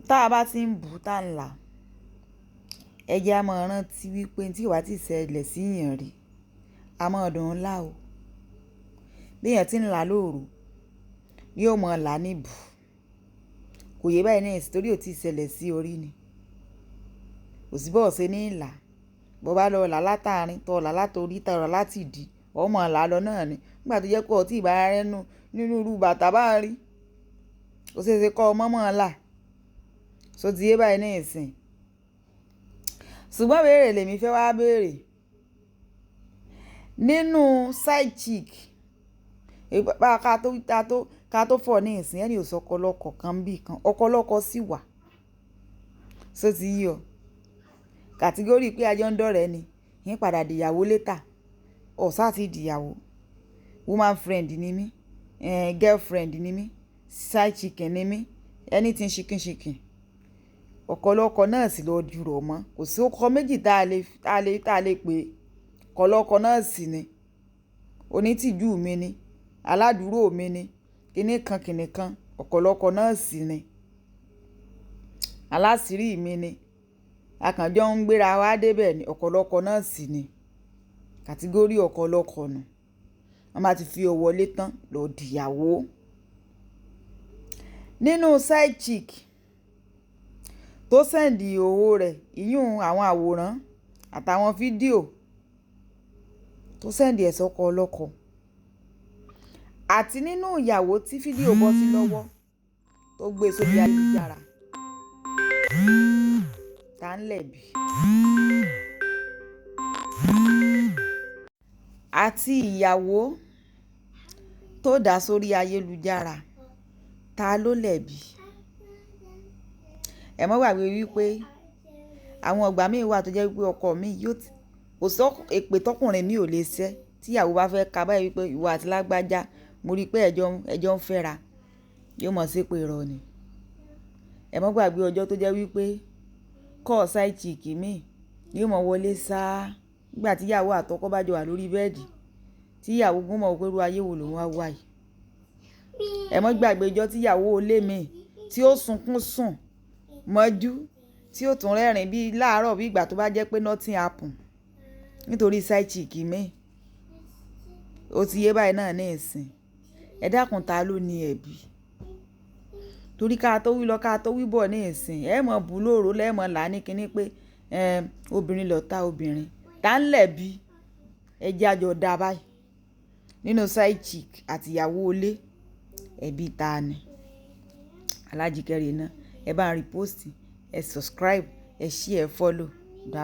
Tá a bá ti ń bù tá ń là, ẹ jẹ́ a máa rántí wípé tí ò bá ti ṣẹlẹ̀ sí èèyàn rí, a máa dùn ún lá o. Bí èèyàn tí ń là lóru, yóò mọ̀ là níbù. Kò yé báyìí ní ìsìn torí ò tí ì ṣẹlẹ̀ sí orí ni. Kò sí bó ṣe ní là. Bo bá lọ là látàrín, tó là látorí, tó là láti ìdí, ó mọ̀ là lọ náà ni. Nígbà tó jẹ́ pé ọ tí ì bá rẹ nú nínú irú bàtà bá ń rí, ó ṣe é ṣe kó mọ̀ mọ̀ là. So ti yé báyìí ní ìsìn. Ṣùgbọ́n ìbéèrè lèmi fẹ́ wá béèrè. Nínú side chick, bá ká tó ká tó ká tó fọ̀ ní ìsìn, ẹni ò sọ ọkọ lọ́kọ kan bí kan, ọkọ lọ́kọ sì wà. So ti yé ọ. Category pé a jọ ń dọ̀rẹ́ ni, ń padà di ìyàwó later. Ọ̀ sá ti di ìyàwó. Woman friend ni mí, girlfriend ni mí, side chicken ni mí, anything chicken chicken. Ọkọ lọ́kọ náà sì lọ dúró mọ́. Kò sí ọkọ méjì tá a lè, tá a lè, tá a lè pè. Ọkọ lọ́kọ náà sì ni. Onítìjú mi ni, aládùúró mi ni, kíní kan kíní kan, ọkọ lọ́kọ náà sì ni. Alásìrí mi ni. Akànjọ ń gbéra wá dé bẹ́ẹ̀ ni, ọkọ lọ́kọ náà sì ni. Category ọkọ lọ́kọ nù. Wọ́n bá ti fi ọ wọlé tán lọ di ìyàwó. Nínú side chick tó send ìhòhò rẹ̀, ìyún àwọn àwòrán àtàwọn fídíò tó send ẹ̀ sọ́kọ lọ́kọ. Àti nínú ìyàwó tí fídíò bọ́ sí lọ́wọ́ tó gbé sórí ayélujára. Ta ń lẹ̀bi? Àti ìyàwó tó dà sórí ayélujára, ta ló lẹ̀bi? Ẹ má gbàgbé wípé àwọn ìgbà mí wà tó jẹ́ wípé ọkọ mi yóò ti, kò sọ èpè tọkùnrin mi ò lè ṣẹ́. Tí ìyàwó bá fẹ́ ka báyìí wípé ìwọ àti lágbájá, mo rí pé ẹjọ́ ń fẹ́ra, yóò mọ̀ sí pé irọ́ ni. Ẹ má gbàgbé ọjọ́ tó jẹ́ wípé call side chick mi yóò mọ̀ wọlé sá nígbà tí ìyàwó àtọkọ bá jọ wà lórí bẹ́ẹ̀dì, tí ìyàwó gan mọ̀ pé irú ayé wo lòun wá wá yìí. Ẹ má gbàgbé ọjọ́ tí ìyàwó ilé mi tí ó sunkún sùn mọ́jú, tí ó tún rẹ́rìn bí láàárọ̀ bí ìgbà tó bá jẹ́ pé nothing happen nítorí side chick mi. Ó ti yé báyìí náà ní ìsìn. Ẹ dákun, ta ló ní ẹ̀bi? Torí ká tó wí lọ ká tó wí bọ̀ ní ìsìn, ẹ mọ̀ bú lóru lẹ́ mọ̀ là ní kíní pé, obìnrin lọ̀tá obìnrin. Ta ń lẹ̀bi? Ẹ jẹ́ àjọ dá báyìí. Nínú side chick àti ìyàwó ilé, ẹbí ta ni? Alájíkẹ́rẹ́ náà. Ẹ bá ń repost, ẹ subscribe, ẹ share, ẹ follow. Dàbọ̀.